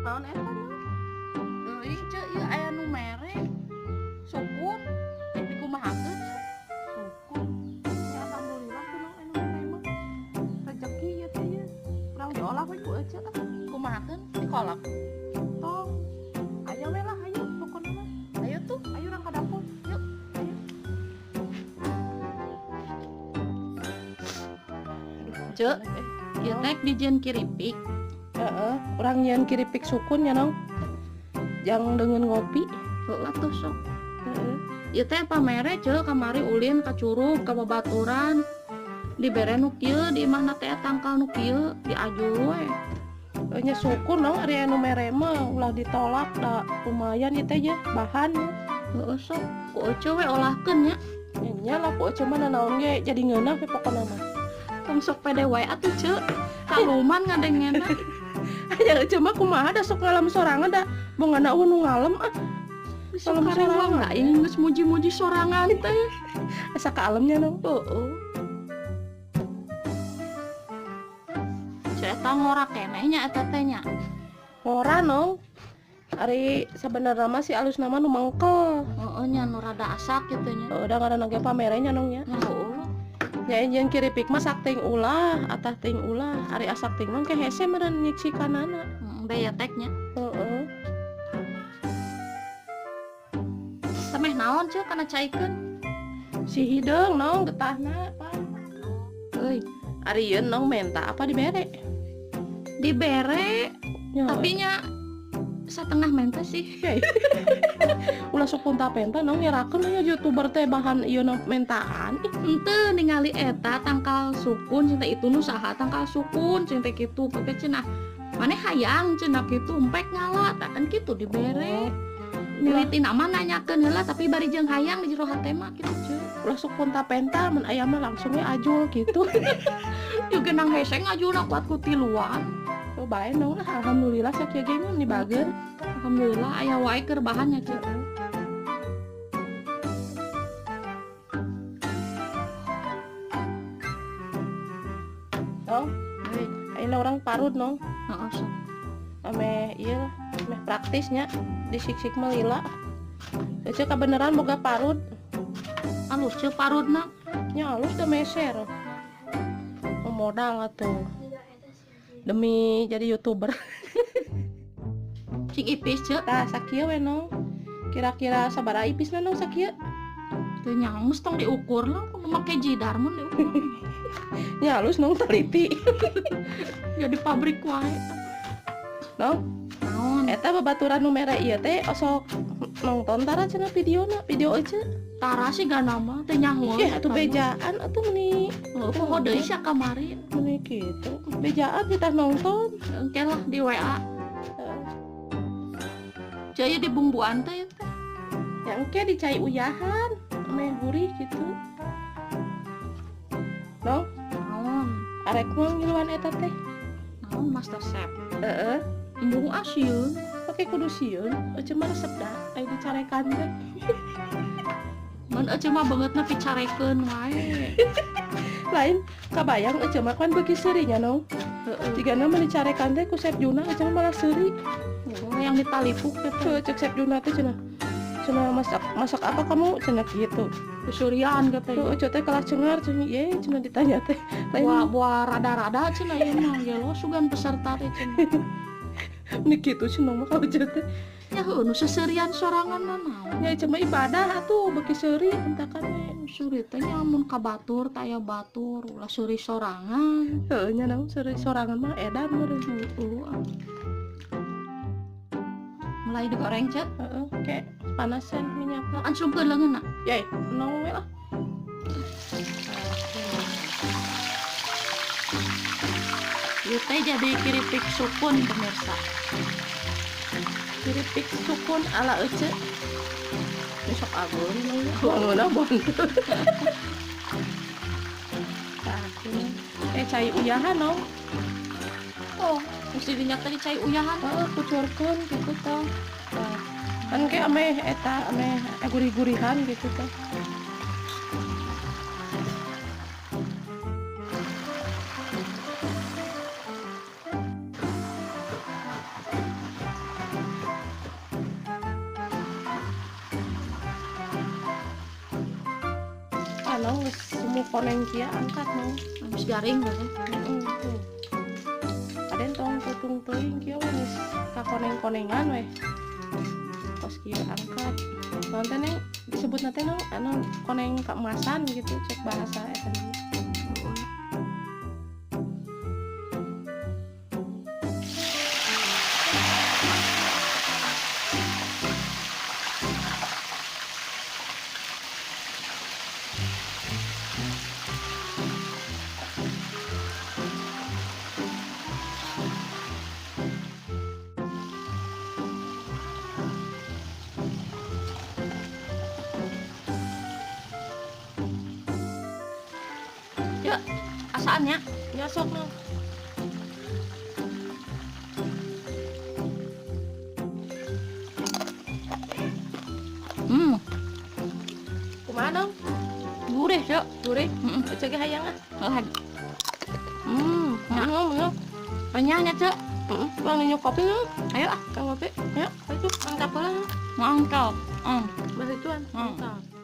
Naon eta nu? Euy, Ceu, ieu aya nu mere. Sukun. Rek dikumahakeun? Sukun. Ya alhamdulillah tuh nong anu mere mah. Rezeki ieu teh ieu. Urang diolah we ku ece ah. Kumahakeun? Dikolak. Tong. Ayo we lah, ayo pokona mah. Ayo tuh. Ayo urang ka dapur. Yuk. Ayo. Ceu, ieu teh dijieun kiripik. Heeh, urang nyieun kiripik sukun ya nong. Jang dengan ngopi. Heeh atuh sok. Heeh. Ieu teh pamere Ceu kamari ulin ka curug ka babaturan. Dibere nu kieu di imahna teh tangkal nu kieu diajul we. Nya sukun nong ari anu mere mah ulah ditolak da lumayan ieu teh nya bahan. Heeh sok ku ece we olahkeun nya. Nya lah ku ece mah nanaon ge jadi ngeunah we pokona mah. Tong sok pede wae atuh Ceu. Kaluman ngadengena. Aya ece mah kumaha da sok ngalem sorangan da bongana eueuh nu ngalem ah. Sok karewang da aing geus muji-muji sorangan teh. Asa kaalemnya nong. Heeh. Ceu eta ngora keneh nya eta teh nya. Ngora nong. Ari sabenerna mah si alusna mah nu mengkel. Heeh nya nu rada asak kitu nya. Heeh da ngaranna ge pamere nya nong nya. Nya heueuh. Nya jeung kiripik mah sak teuing ulah, atah teuing ulah, ari asak teuing mah ke hese meureun nyiksikanana. Heeh, beyetek nya. Heeh. Sameh naon Ceu kana caikeun? Si hideung nong getahna pan. Euy, ari ieu nong menta apa dibere? Dibere, nya. Tapi nya satengah menta sih. Ulah sok punta-penta nong nyerakeun nya YouTuber teh bahan ieu mentaan. Henteu ningali eta tangkal sukun cenah itu nu saha tangkal sukun cenah kitu pake cenah maneh hayang cenah kitu empek ngala tah kan kitu dibere. Mimitina mah nanyakeun heula tapi bari jeung hayang di jero hate mah kitu Ceu. Ulah sok punta-penta mun aya mah langsung we ajul kitu. Ieu genang hese ngajulna kuat ku tiluan. Oh bae nong lah alhamdulillah sakieu ge mun dibager. Alhamdulillah aya wae keur bahannya Ceu. Nong, ayeuna urang parut nong. Heeh sok. Ameh ieu lah, ameh praktisnya disiksik mah lila. Ece kabeneran boga parut. Alus Ceu parutna. Nya alus da meser. Modal atuh. Demi jadi YouTuber. Cing ipis Ceu. Tah sakieu we nong. Kira-kira sabaraha ipisna nong sakieu? Teu nyaho tong diukur lah kudu make jidar mun diukur. Nya alus nong teliti. Jadi pabrik wae. Nong. Naon? Eta babaturan nu mere ieu teh osok nongton tara cenah videona, video ece. Tara sih gana mah teu nyaho. Ih atuh bejaan atuh meuni. Heuh poho deui sia kamari. Meuni kitu. Bejaan kita nongton. Engke lah di WA. Ceu ieu dibumbuan teh ieu teh. Ya engke dicai uyahan, meh gurih kitu. Nong. Naon? Arek mah ngiluan eta teh. Naon Master Chef? Heeh. Embung ah sieun. Pake kudu sieun, ece mah resep da aya dicarekan teh. Mun ece mah beungeutna picarekeun wae. Lain kabayang ece mah kan beuki seuri nya nong. Heeh. Jigana mah dicarekan teh ku Chef Juna ece mah malah seuri. Oh, yang ditalipuk teh. Heuh, cek Chef Juna teh cenah. Cenah masak apa kamu cenah kitu. Kesurian katanya. Heuh, ece teh kalah cengar cenah ye cenah ditanya teh. Lain buah rada-rada cenah ieu mah gelo sugan peserta teh cenah. Ini kitu cenah mah ka ece teh. Ya heuh nu seserian sorangan mah naon. Nya ece mah ibadah atuh beuki seuri entakan we. Seuri teh nya mun ka batur teh aya batur ulah seuri sorangan. Heuh nya naon seuri sorangan mah edan meureun. Heueuh. Mulai digoreng Ceu. Heeh, ke panasan minyakna. Ansumkeun leungeunna. Yai, nong we lah. Ieu teh jadi kiripik sukun pemirsa. Kiripik sukun ala ece. Besok ageung nong. Bangunna bontot. Tah, cai uyahan nong. Oh, mesti dinya tadi cai uyahan. Heeh, kucurkeun kitu tah. Tah. Kan ke ameh eta ameh gurih-gurihan gitu teh. Nong, geus semu koneng kieu angkat, Nong. Habis garing teh. Heeh, tuh. Aden tong tutung teuing kieu we geus kakoneng-konengan we. Kos kieu angkat. Naon teh, Neng, disebutna teh, Nong, anu koneng keemasan gitu cek bahasa eta mah. Yuk, asaannya. Ya sok, Nong. Kumaha, Nong? Gurih, Cok. Gurih? Heeh. Ece ge hayang ah. Lagi. Nah. Heeh. Renyahnya, Cok. Heeh, bang ninyu kopi, Nong. Ayo ah, Kang kopi. Ayo, ayo angkat heula. Mantap. Bahas ituan. Hmm. Mantap.